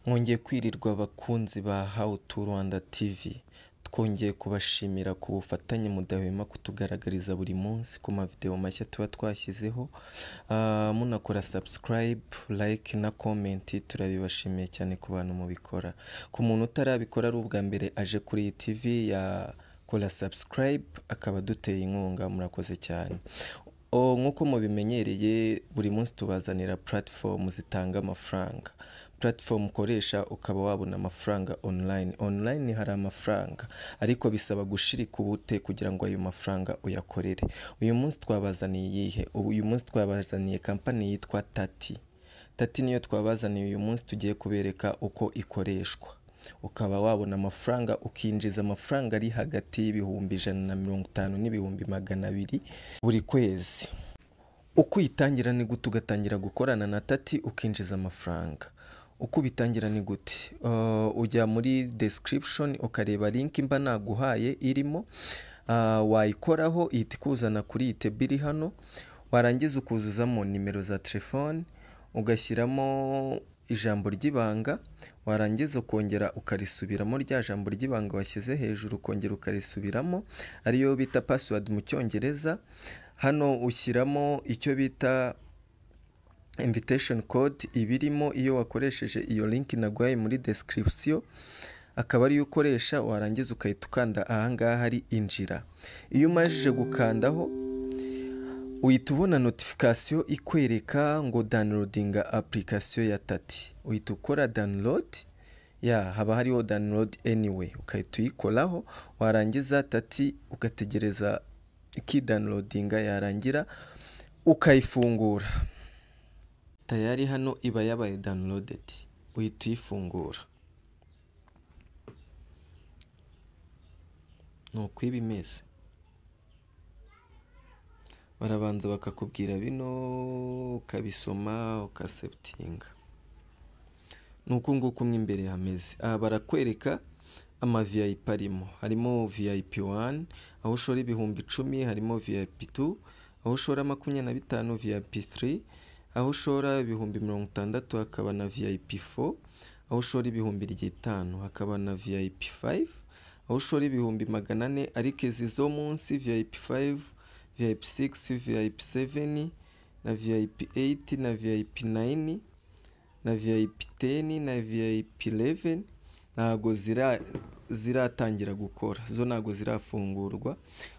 Mwongeye kwirirwa abakunzi ba How to Rwanda TV, twongeye kubashimira ku bufatanye mudahwema kutugaragariza buri munsi ku mavideo mashya tuba twashyizeho, munakora subscribe, like na comment, turabibashimiye cyane ku bantu mubikora. Ku muntu utarabikora ari ubwa mbere aje kuri iyi TV yakora subscribe akaba aduteye inkunga, murakoze cyane. Nk'uko mubimenyereye buri munsi tubazanira platform zitanga amafaranga, platform ukoresha ukaba wabona amafaranga online. Online hari amafaranga ariko bisaba gushirika ubute kugira ngo ayo mafaranga uyakorere. Uyu munsi twabazaniye iyihe? Uyu munsi twabazaniye kampani yitwa Tati. Tati niyo twabazaniye uyu munsi, tugiye kubereka uko ikoreshwa ukaba wabona amafaranga, ukinjiza amafaranga ari hagati y'ibihumbi 150 n'ibihumbi 200 buri kwezi. Uko uyitangira ni gute? Ugatangira gukorana na Tati ukinjiza amafaranga. Uko ubitangira ni gute? Ujya muri description ukareba link mba naguhaye irimo, wayikoraho ihita ikuzana kuri iyi table iri hano, warangiza ukuzuzamo nimero za telefone, ugashyiramo ijambo ry'ibanga, warangiza ukongera ukarisubiramo rya jambo ry'ibanga washyize hejuru, ukongera ukarisubiramo ariyo bita password mu cyongereza. Hano ushyiramo icyo bita invitation code ibirimo iyo wakoresheje iyo link naguhaye muri description, akaba ariyo ukoresha, warangiza ugahita ukanda aha ngaha hari injira. Iyo umajije gukandaho uhita ubona notification ikwereka ngo downloadinga application ya Tati, uhita ukora download, ya haba hariho download anyway, ugahita uyikoraho, warangiza Tati ugategereza ikidownloadinga, yarangira ukayifungura. Tayari hano iba yabaye downloaded, uhita uyifungura. Ni uku iba imeze. Barabanza bakakubwira bino ukabisoma ukaacceptinga. Ni uku nguku mo imbere hameze. Aha barakwereka ama VIP arimo, harimo VIP 1 aho ushora 10,000, harimo VIP 2 aho ushora 25, VIP 3 aho ushora 60,000, hakaba na VIP 4 aho ushora 5,000, hakaba na VIP 5 aho ushora 400,000, ariko izi zo munsi VIP 5, VIP 6, VIP 7 na VIP 8 na VIP 9 na VIP 10 na VIP 11 ntago ziratangira gukora, zo ntago zirafungurwa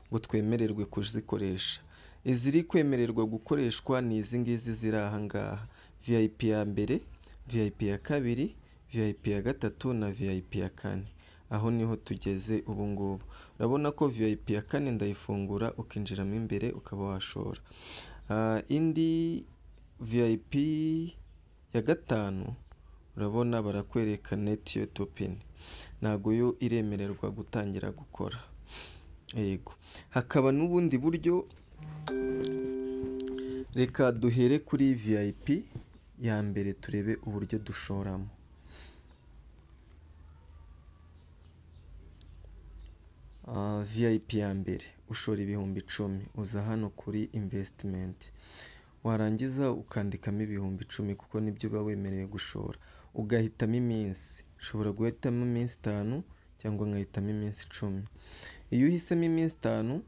ngo twemererwe kuzikoresha. Iziri kwemererwa gukoreshwa ni izi ngizi ziri aha ngaha: VIP ya mbere, VIP ya kabiri, VIP ya gatatu na VIP ya kane. Aho niho tugeze ubu ngubu. Urabona ko VIP ya kane ndayifungura, ukinjiramo imbere ukaba washora. Indi VIP ya gatanu urabona barakwereka not yet open, ntago yo iremererwa gutangira gukora. Yego, hakaba n'ubundi buryo. Reka duhere kuri VIP ya mbere turebe uburyo dushoramo. VIP ya mbere ushora 10,000, uza hano kuri investment, warangiza ukandikamo 10,000 kuko nibyo uba wemerewe gushora, ugahitamo iminsi, ushobora guhitamo iminsi 5 cyangwa nkahitamo iminsi 10. Iyo uhisemo iminsi 5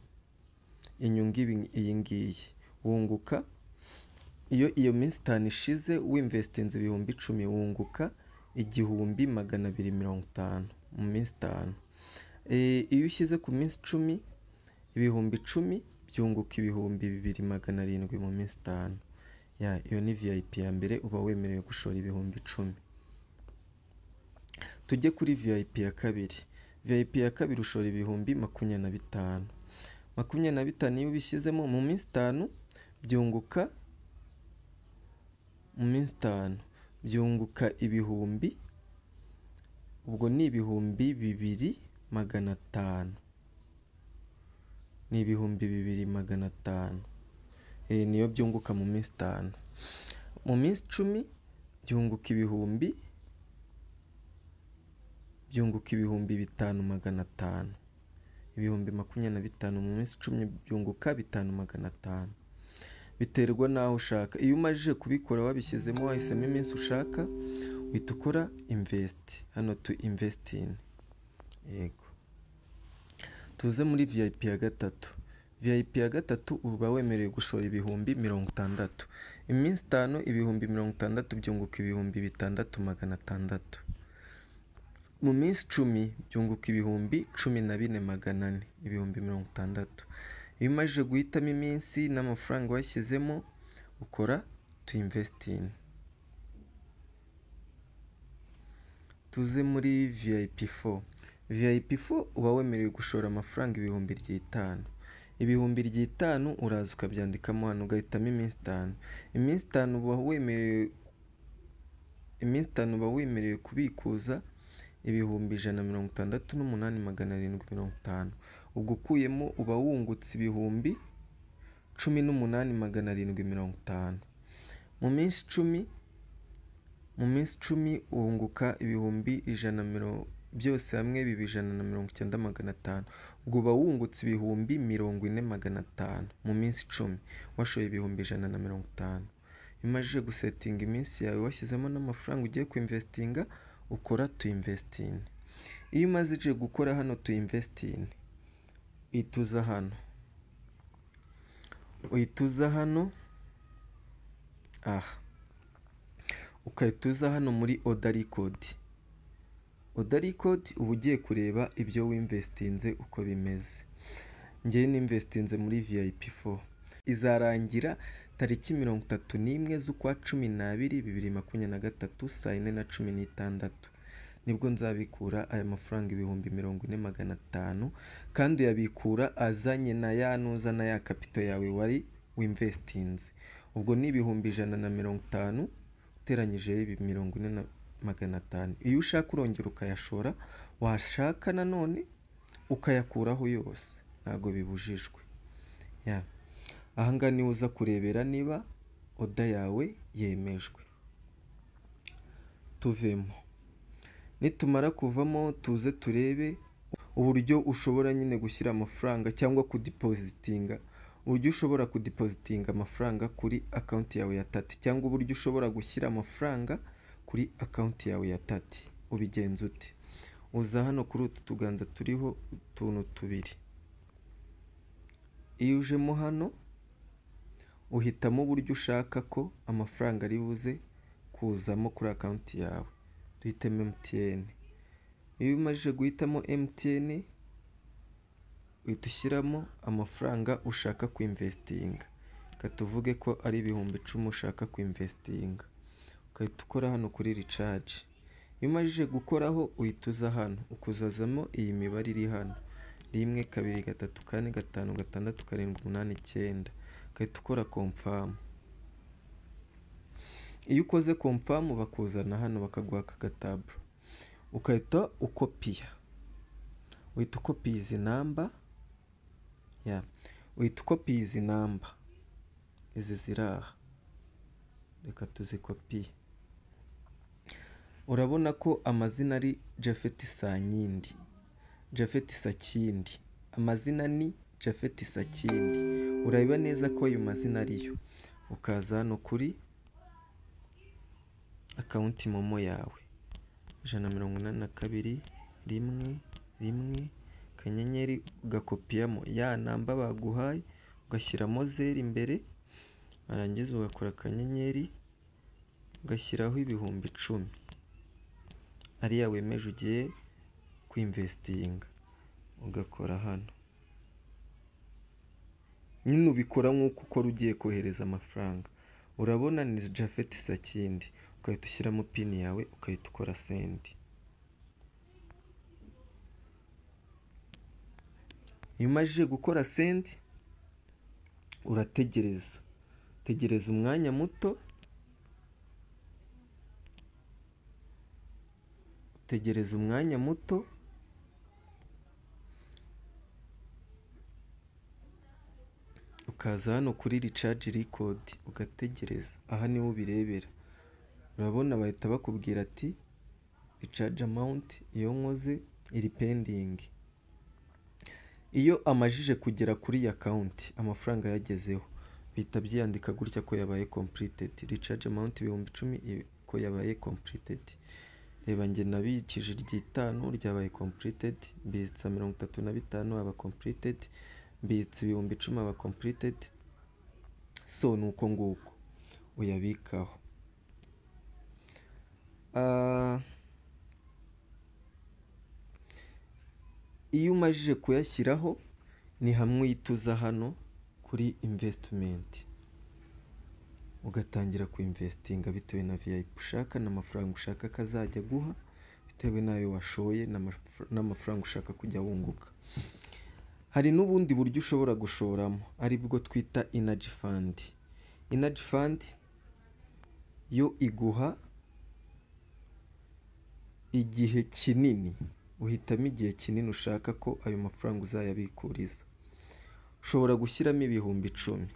inyungu iyi ngiyi wunguka, iyo iyo minsi 5 ishize winvestinze 10,000 wunguka 1,250 mu minsi 5. Iyo ushyize ku minsi 10, 10,000 byunguka 2,700 mu minsi 5. Ya iyo ni VIP ya mbere uba wemerewe gushora 10,000. Tujye kuri VIP ya kabiri. VIP ya kabiri ushora 25,000. 25 iyo ubishyizemo mu minsi 5 byunguka, mu minsi 5 byunguka ibihumbi, ubwo ni 2,500, ni 2,500, niyo byunguka mu minsi 5. Mu minsi 10 byunguka 5,500, 25,000 mu minsi 10 byunguka 5,500. Biterwa n'aho ushaka. Iyo umajije kubikora wabishyizemo wahisemo iminsi ushaka, Uhita ukora invest hano, to invest in. Yego, tuze muri VIP ya gatatu. VIP ya gatatu uba wemerewe gushora 60,000. Iminsi 5, 60,000 byunguka 6,600. Mu minsi 10 byunguka 14,400, 60,000. Iyo umaze guhitamo iminsi n'amafaranga washyizemo, ukora to invest in. Tuze muri VIP 4. VIP 4 uba wemerewe gushora amafaranga 5,000. 5,000 uraza ukabyandikamo hano, ugahitamo iminsi 5. Iminsi 5 uba wemerewe, iminsi 5 uba wemerewe kubikuza 168,750. Ubwo ukuyemo uba wungutse 18,750. Mu minsi 10, mu minsi 10 wunguka ibihumbi ijana mirongo, byose hamwe biba 190,500. Ubwo uba wungutse 40,500 mu minsi 10, washoye 150,000. Iyo umaze gusetinga iminsi yawe, washyizemo n'amafaranga ugiye kuinvestinga, ukora to invest in. Iyo umaze gukora hano to invest in, uhita uza hano, uhita uza hano aha, ugahita uza hano muri order record. Order record uba ugiye kureba ibyo winvestinze uko bimeze. Njyewe ninvestinze muri VIP 4, izarangira tariki 31 z'ukwa 12 2023 saa 4:16, nibwo nzabikura aya mafaranga 40,500. Kandi uyabikura azanye na ya nuza na ya capital yawe wari winvestinze. Ubwo ni 150,000 uteranyijeho ibi 40,500. Iyo ushaka urongera ukayashora, washaka nanone ukayakuraho yose, ntabwo bibujijwe. Ya, aha ngaha niho uza kurebera niba order yawe yemejwe. Tuvemo. Nitumara kuvamo, tuze turebe uburyo ushobora nyine gushyira amafaranga cyangwa kudipositinga, uburyo ushobora kudipositinga amafaranga kuri account yawe ya Tati, cyangwa uburyo ushobora gushyira amafaranga kuri account yawe ya Tati. Ubigenza ute? Uza hano kuri utu tuganza turiho utuntu tubiri. Iyo ujemo hano, uhitamo uburyo ushaka ko amafaranga ari buze kuzamo kuri account yawe. Duhitemo MTN. Iyo umaze guhitamo MTN, uhita ushyiramo amafaranga ushaka kuinvestinga. Reka tuvuge ko ari 10,000 ushaka kuinvestinga, ugahita ukora hano kuri recharge. Iyo umaze gukoraho, uhita uza hano ukuzazamo iyi mibare iri hano: 1, 2, 3, 4, 5, 6, 7, 8, 9, ugahita ukora confirm. Iyo ukoze confirm, bakuzana hano bakaguha aka gataburo, ugahita ukopiya, uhita ukopiya izi namba ya, uhita ukopiya izi namba, izi ziri aha, reka tuzikopiye. Urabona ko amazina ari Japhet Sankindi, Japhet Sakindi, amazina ni Japhet Sakindi. Urareba neza ko ayo mazina ariyo, ukaza hano kuri account MoMo yawe, 182 1 1 akanyenyeri, ugakopiyamo ya namba baguhaye, ugashyiramo zeru imbere, warangiza ugakora akanyenyeri, ugashyiraho 10,000 ariya wemeje ugiye kwinvestinga, ugakora hano. Nyine ubikora nk'uko ukora ugiye kohereza amafaranga. Urabona ni Japhet Sakindi, ugahita ushyiramo PIN yawe, ugahita ukora send. Iyo umaze gukora send, urategereza, tegereza umwanya muto, utegereza umwanya muto, ukaza hano kuri recharge record ugategereza. Aha niho ubirebera. Urabona bahita bakubwira ati recharge amount iyo nkoze iri pending. Iyo amajije kugera kuri iyi account, amafaranga yagezeho, bihita byiyandika gutya ko yabaye completed. Recharge amount 10,000. ko yabaye completed. Reba njye nabikije iry'itanu ryabaye completed, mbitsa 35 aba completed, mbitsa 10,000 aba completed. So ni uko nguko uyabikaho. Iyo umajije kuyashyiraho ni hamwe uhita uza hano kuri investment, ugatangira kuinvestinga bitewe na VIP ushaka n'amafaranga ushaka kazajya guha, bitewe n'ayo washoye n'amafaranga ushaka kujya wunguka. Hari n'ubundi buryo ushobora gushoramo aribwo twita Energy Fund. Energy Fund yo iguha igihe kinini, uhitamo igihe kinini ushaka ko ayo mafaranga uzayabikuriza. Ushobora gushyiramo 10,000,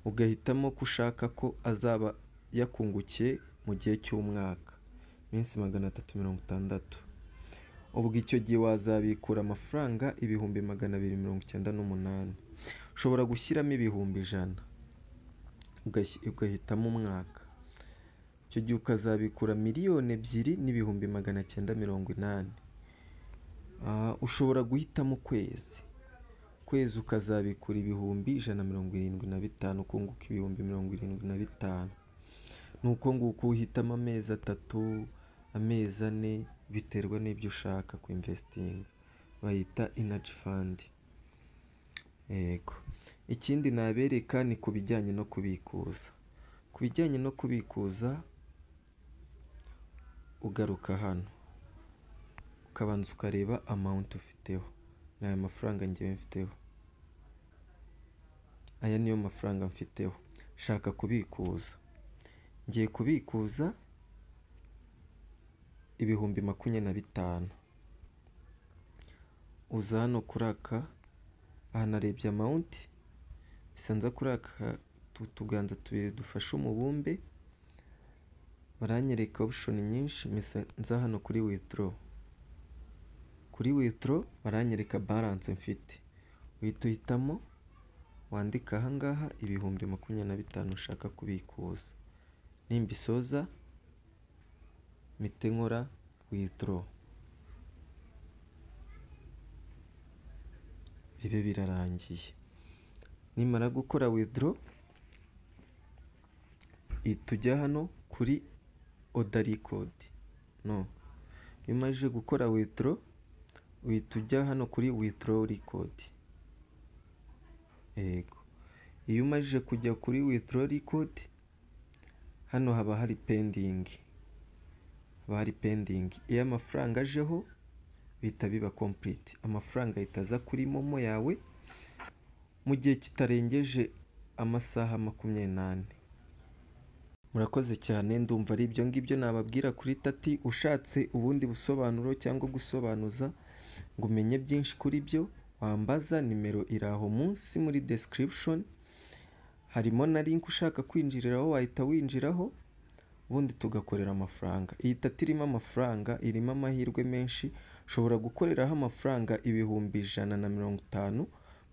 ugahitamo ko ushaka ko azaba yakungukiye mu gihe cy'umwaka, iminsi 360. Ubwo icyo gihe wazabikura amafaranga 298,000. Ushobora gushyiramo 100,000, ugahitamo umwaka, icyo gihe ukazabikura 2,980,000. Ushobora guhitamo ukwezi, ukwezi ukazabikura 175,000, ukunguka 75,000. Ni uko nguko uhitamo amezi 3, amezi 4, biterwa n'ibyo ushaka kuinvestinga. Bayita Energy Fund. Yego. Ikindi nabereka ni ku bijyanye no kubikuza. Ku bijyanye no kubikuza ugaruka hano ukabanza ukareba amount ufiteho. Ni aya mafaranga ngewe mfiteho, aya niyo mafaranga mfiteho, nshaka kubikuza. Ngiye kubikuza 25,000. Uza hano kuri aka, aha narebye amount, bisa nza kuri aka tuganza tubiri dufashe umubumbe, baranyereka option nyinshi, nza hano kuri withdraw. Kuri withdraw baranyereka balance mfite, uhita uhitamo wandika aha ngaha 25,000 ushaka kubikuza. Nimbisoza mpite nkora withdraw, bibe birarangiye. Nimara gukora withdraw ihita ujya hano kuri order record. No, iyo umaze gukora withdraw uhita ujya hano kuri withdraw record. Yego, iyo umaze kujya kuri withdraw record hano haba hari pending, haba hari pending. Iyo amafaranga ajeho bihita biba complete, amafaranga ahita aza kuri momo yawe mu gihe kitarengeje amasaha 24. Murakoze cyane, ndumva ari ibyo ngibyo nababwira kuri Tati. Ushatse ubundi busobanuro cyangwa gusobanuza ngo umenye byinshi kuri byo, wambaza, nimero iri aho munsi muri description, harimo na link ushaka kwinjiriraho wahita winjiraho, ubundi tugakorera amafaranga. Iyi Tati irimo amafaranga, irimo amahirwe menshi, ushobora gukoreraho amafaranga 150,000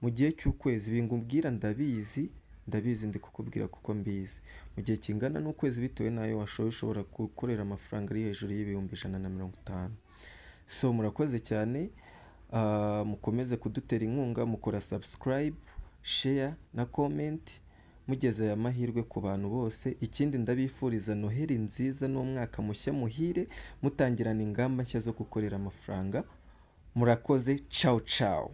mu gihe cy'ukwezi. Ibi ngubwira ndabizi, ndabizi ndi kukubwira kuko mbizi. Mu gihe kingana n'ukwezi bitewe n'ayo washoye ushobora gukorera amafaranga ari hejuru y'150,000. So murakoze cyane, mukomeze kudutera inkunga mukora subscribe, share na comment, mugeze aya mahirwe ku bantu bose. Ikindi ndabifuriza Noheli nziza n'umwaka mushya muhire, mutangirana ingamba nshya zo gukorera amafaranga. Murakoze, ciao ciao.